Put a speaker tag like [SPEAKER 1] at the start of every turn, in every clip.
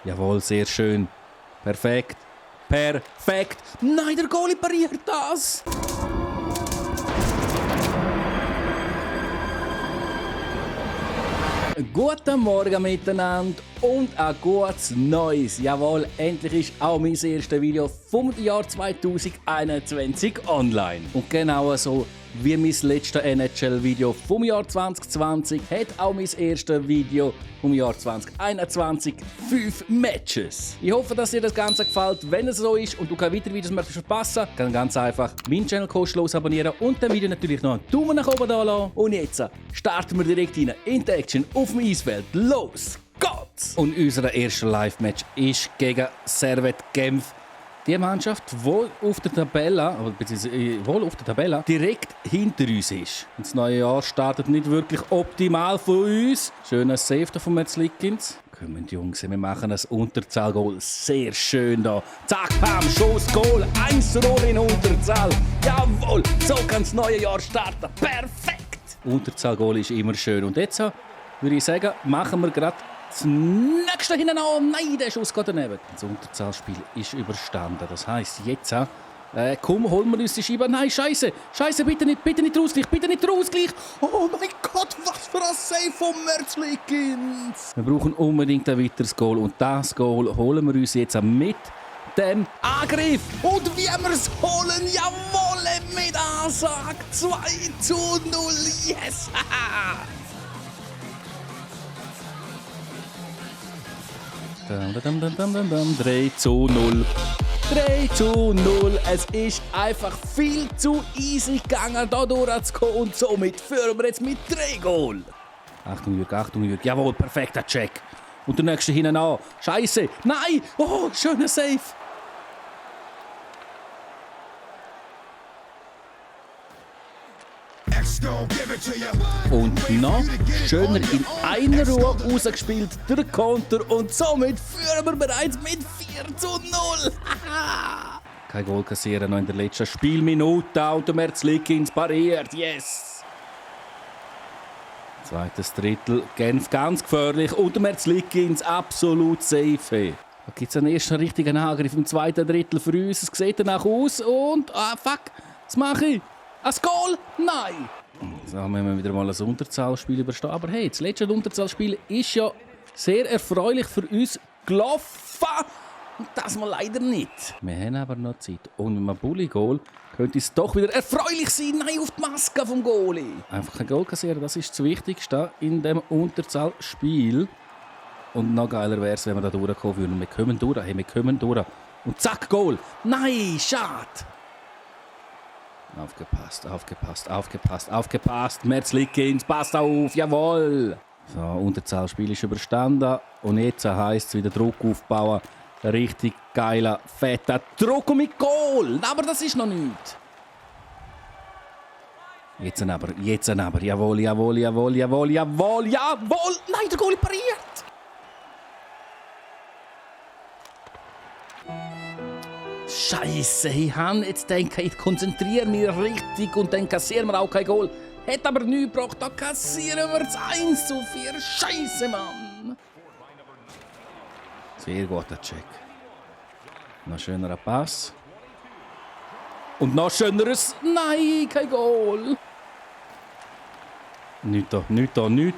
[SPEAKER 1] Jawohl, sehr schön. Perfekt. Perfekt. Nein, der Goalie pariert das. Guten Morgen miteinander und ein gutes Neues. Jawohl, endlich ist auch mein erstes Video vom Jahr 2021 online. Und genau so wie mein letztes NHL-Video vom Jahr 2020 hat auch mein erstes Video vom Jahr 2021 5 Matches. Ich hoffe, dass dir das Ganze gefällt. Wenn es so ist und du keine weiteren Videos mehr verpassen, dann ganz einfach meinen Channel kostenlos abonnieren und dem Video natürlich noch einen Daumen nach oben da lassen. Und jetzt starten wir direkt rein in die Action auf dem Eisfeld. Los geht's! Und unser erster Live-Match ist gegen Servette Genf. Die Mannschaft, die auf der Tabelle, direkt hinter uns ist. Das neue Jahr startet nicht wirklich optimal von uns. Schöner Save von Merzlikins. Kommen die Jungs, wir machen ein Unterzahl-Goal. Sehr schön da. Zack, bam, Schuss, Goal. 1-0 in Unterzahl. Jawohl, so kann das neue Jahr starten. Perfekt! Unterzahl-Goal ist immer schön. Und jetzt würde ich sagen, machen wir gerade das nächste hinten an. Nein, der Schuss geht daneben. Das Unterzahlspiel ist überstanden. Das heisst, jetzt komm, holen wir uns die Scheibe. Nein, Scheiße. Scheiße, bitte nicht der Ausgleich. Bitte nicht der Ausgleich. Oh mein Gott, was für ein Save von Merzlikins. Wir brauchen unbedingt ein weiteres Goal. Und das Goal holen wir uns jetzt mit dem Angriff. Und wie wir es holen, jawohl, mit Ansage 2-0. Yes. 3-0. 3-0. Es ist einfach viel zu easy gegangen, hier durchzukommen. Und somit führen wir jetzt mit 3 Goal. Achtung, Jürg. Jawohl, perfekter Check. Und der nächste hinten an. Scheiße. Nein. Oh, schöner Save. Und noch schöner in einer Ruhe rausgespielt, der Konter. Und somit führen wir bereits mit 4-0. Kein Goal kassieren noch in der letzten Spielminute. Und der Merzlikins pariert. Yes! Zweites Drittel. Genf ganz gefährlich. Und der Merzlikins absolut safe. Da gibt es einen ersten richtigen Angriff im zweiten Drittel für uns. Es sieht danach aus. Und, fuck, was mache ich? Ein Goal? Nein! So haben wir wieder mal ein Unterzahlspiel überstehen. Aber hey, das letzte Unterzahlspiel ist ja sehr erfreulich für uns gelaufen. Und das mal leider nicht. Wir haben aber noch Zeit. Und mit einem Bulli-Goal könnte es doch wieder erfreulich sein. Nein, auf die Maske vom Goalie. Einfach ein Goal kassieren, das ist das Wichtigste in dem Unterzahlspiel. Und noch geiler wäre es, wenn wir da durchkommen würden. Wir kommen durch. Hey, wir kommen durch. Und zack, Goal. Nein, schade. Aufgepasst. Merzlikins, passt auf, jawohl. So, Unterzahlspiel ist überstanden. Und jetzt heisst es wieder Druck aufbauen. Richtig geiler, fetter Druck und mit Goal. Aber das ist noch nichts. Jetzt aber. Jawohl. Nein, der Goal pariert. Scheiße, ich habe jetzt gedacht, ich konzentriere mich richtig und dann kassieren wir auch kein Goal. Hat aber nichts gebracht, da kassieren wir das 1-4. Scheiße, Mann. Sehr guter Check. Noch schönerer Pass. Und noch schöneres. Nein, kein Goal. Nicht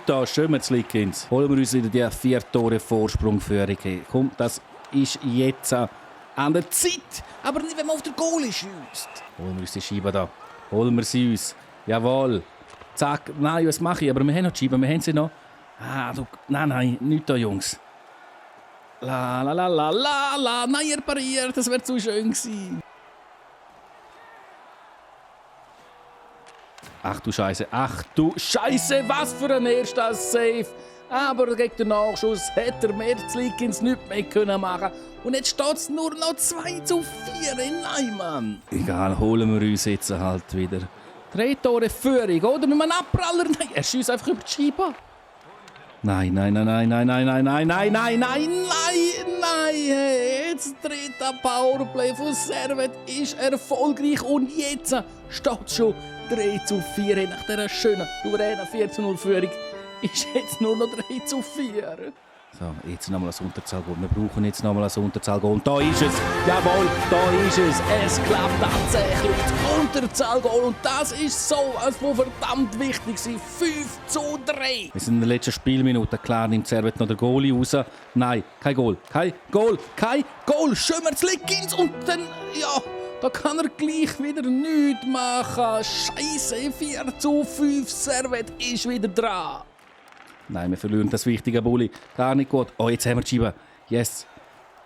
[SPEAKER 1] da. Schön, Merzlikins. Holen wir uns wieder die 4 Tore Vorsprungführung. Komm, das ist jetzt an der Zeit, aber nicht, wenn man auf der Goalie schießt. Holen wir uns die Scheibe da. Holen wir sie uns. Jawohl. Zack. Nein, was mache ich? Aber wir haben noch die Scheibe. Wir haben sie noch. Nein, nicht da, Jungs. La. Nein, er pariert. Das wäre zu schön gewesen. Ach du Scheiße. Was für ein erster Save. Aber gegen den Nachschuss hätte Merzlikins nichts mehr machen können. Und jetzt steht es nur noch 2-4. Nein, Mann. Egal, holen wir uns jetzt halt wieder 3 Tore Führung, oder? Mit einem Abpraller. Nein, er schießt einfach über die Scheibe. Nein. Hey, jetzt dritter Powerplay von Servette ist erfolgreich. Und jetzt steht es schon 3-4 nach dieser schönen, souveränen 4-0 Führung. Ist jetzt nur noch 3-4. So, jetzt nochmal ein Unterzahlgoal. Wir brauchen jetzt nochmal ein Unterzahlgoal. Und da ist es. Jawohl, da ist es. Es klappt tatsächlich. Das Unterzahlgoal. Und das ist so, als wo verdammt wichtig war. 5:3. Wir sind in der letzten Spielminute. Klar nimmt Servet noch der Goalie raus. Nein, kein Goal. Kein Goal. Kein Goal. Schömerz-Lickins. Und dann, ja, da kann er gleich wieder nichts machen. Scheiße, 4:5. Servet ist wieder dran. Nein, wir verlieren das wichtige Bulli. Gar nicht gut. Oh, jetzt haben wir die Scheibe. Yes.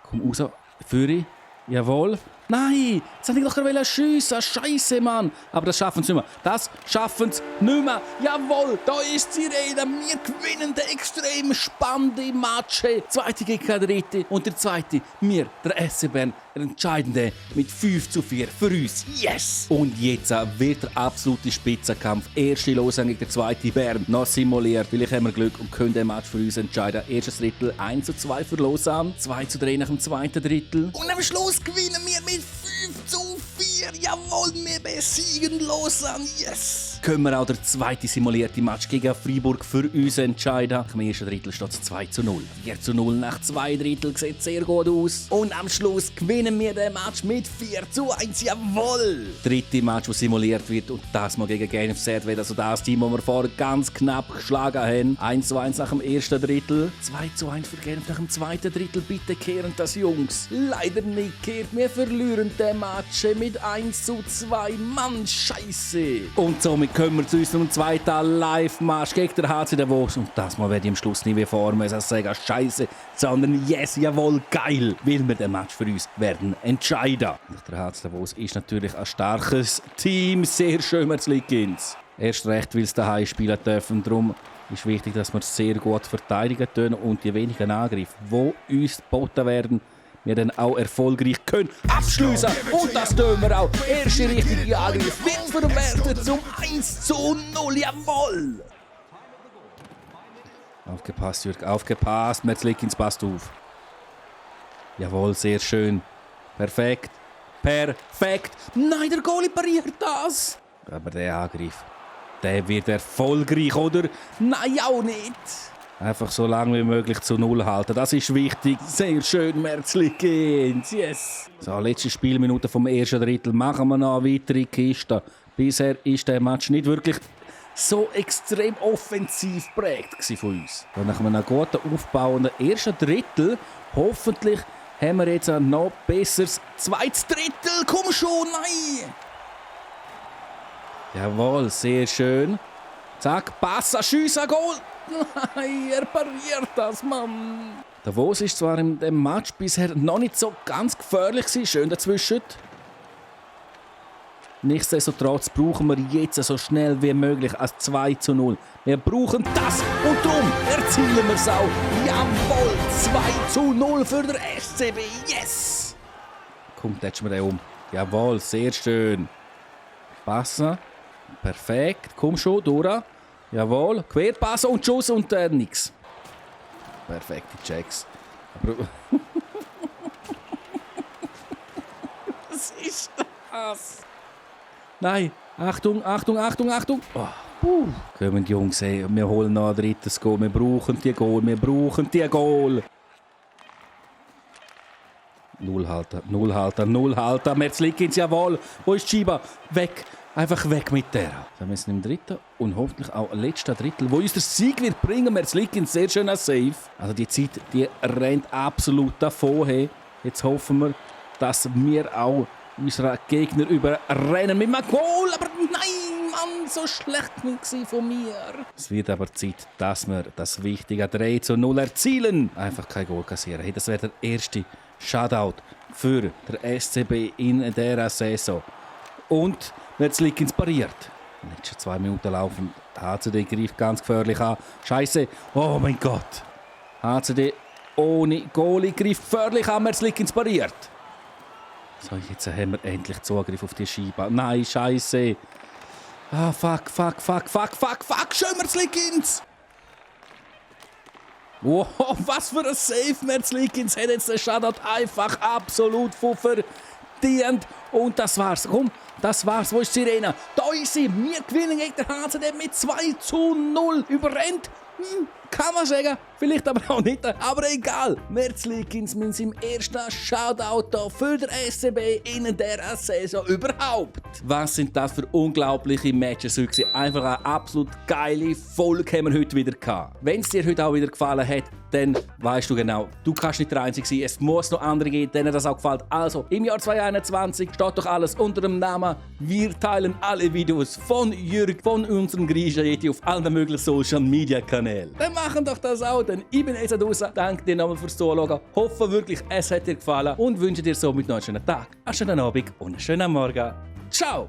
[SPEAKER 1] Komm raus. Führi. Jawohl. Nein, jetzt wollte ich doch schiessen. Scheiße, Mann. Aber das schaffen sie nicht mehr. Das schaffen sie nicht mehr. Jawohl, da ist die Rede. Wir gewinnen den extrem spannenden Match. Zweite gegen den dritte. Und der zweite, wir, der SC Bern, der entscheidende mit 5:4 für uns. Yes! Und jetzt wird der absolute Spitzenkampf. Erste Lausanne gegen der zweite Bern. Noch simuliert. Vielleicht haben wir Glück und können den Match für uns entscheiden. Erstes Drittel 1:2 für Lausanne. 2:3 nach dem zweiten Drittel. Und am Schluss gewinnen wir mit 5:4. Jawohl, wir besiegen Lausanne. Yes! Können wir auch der zweite simulierte Match gegen Freiburg für uns entscheiden. Im ersten Drittel steht es 2:0. 4:0 nach 2 Drittel sieht sehr gut aus. Und am Schluss gewinnen wir den Match mit 4:1. Jawohl! Dritte Match, das simuliert wird. Und das mal gegen Genf Servet. Also das Team, das wir vorher ganz knapp geschlagen haben. 1:1 nach dem ersten Drittel. 2:1 für Genf nach dem zweiten Drittel. Bitte kehren das, Jungs. Leider nicht kehrt. Wir verlieren den Match mit 1:2. Mann, scheiße! Und somit kommen wir zu unserem zweiten Live-Match gegen den HC Davos. Und das mal werde ich am Schluss nicht wie vor mir sagen, scheiße, sondern yes, jawohl, geil, weil wir den Match für uns werden entscheiden. Der HC Davos ist natürlich ein starkes Team, sehr schön, Merzlikins. Erst recht, weil es daheim spielen dürfen. Darum ist wichtig, dass wir sehr gut verteidigen können und die wenigen Angriffe, die uns geboten werden, wir dann auch erfolgreich können abschliessen. Und das tun wir auch. Erste richtige Angriff wird verwertet zum 1:0. Jawohl! Aufgepasst, Jürg, aufgepasst. Merzlikins passt auf. Jawohl, sehr schön. Perfekt. Perfekt. Nein, der Goalie pariert das. Aber der Angriff, der wird erfolgreich, oder? Nein, auch nicht. Einfach so lange wie möglich zu Null halten. Das ist wichtig. Sehr schön, Merzlikins. Yes. So, letzte Spielminute vom ersten Drittel. Machen wir noch eine weitere Kiste. Bisher ist der Match nicht wirklich so extrem offensiv geprägt von uns. Und nach einem guten aufbauenden ersten Drittel, hoffentlich haben wir jetzt ein noch besseres zweites Drittel. Komm schon, nein! Jawohl, sehr schön. Zack, Passa, Schiessen, Goal! Nein, er pariert das, Mann. Davos ist zwar in dem Match bisher noch nicht so ganz gefährlich gewesen, schön dazwischen. Nichtsdestotrotz brauchen wir jetzt so schnell wie möglich ein 2:0. Wir brauchen das und darum erzielen wir es auch. Jawohl, 2:0 für den SCB, yes! Komm, tätschen wir den um. Jawohl, sehr schön. Passen, perfekt, komm schon, Dora. Jawohl, Querpass und Schuss und nix. Perfekte Checks. Aber was ist das? Nein, Achtung, Achtung, Achtung, Achtung. Oh. Kommen die Jungs, ey. Wir holen noch ein drittes Goal. Wir brauchen die Goal, wir brauchen die Goal. Null halten. Merzlikins, jawohl. Wo ist Chiba? Weg. Einfach weg mit der. Wir sind im dritten und hoffentlich auch im letzten Drittel, wo uns der Sieg wird bringen. Merzlikins, sehr schöner Save. Also die Zeit, die rennt absolut davon. Hey. Jetzt hoffen wir, dass wir auch unsere Gegner überrennen mit einem Goal. Aber nein, Mann, so schlecht war von mir. Es wird aber Zeit, dass wir das wichtige 3:0 erzielen. Einfach kein Goal kassieren. Hey, das wäre der erste Shutout für den SCB in dieser Saison. Und Merzlikins pariert. Die letzten 2 Minuten laufen. HCD greift ganz gefährlich an. Scheiße. Oh mein Gott. HCD ohne Goalie greift gefährlich an. Merzlikins pariert. So, jetzt haben wir endlich Zugriff auf die Scheibe. Nein, scheiße. Ah, fuck. Schön, Merzlikins. Wow, was für ein Save. Merzlikins hat jetzt den Shutout einfach absolut verdient. Und das war's. Komm, das war's. Wo ist die Sirene? Da ist sie. Wir gewinnen gegen den HCD mit 2:0. Überrennt Kann man sagen, vielleicht aber auch nicht. Aber egal, Merzlikins mit seinem ersten Shoutout für den SCB in dieser Saison überhaupt. Was sind das für unglaubliche Matches gewesen? Einfach eine absolut geile Folge haben wir heute wieder gehabt. Wenn es dir heute auch wieder gefallen hat, dann weißt du genau, du kannst nicht der Einzige sein. Es muss noch andere geben, denen das auch gefällt. Also, im Jahr 2021 steht doch alles unter dem Namen. Wir teilen alle Videos von Jürg, von unserem Griechen auf allen möglichen Social Media Kanälen. Dann machen doch das auch, denn ich bin jetzt raus. Danke dir nochmal fürs Zuschauen. Hoffe wirklich, es hat dir gefallen und wünsche dir somit noch einen schönen Tag, einen schönen Abend und einen schönen Morgen. Ciao!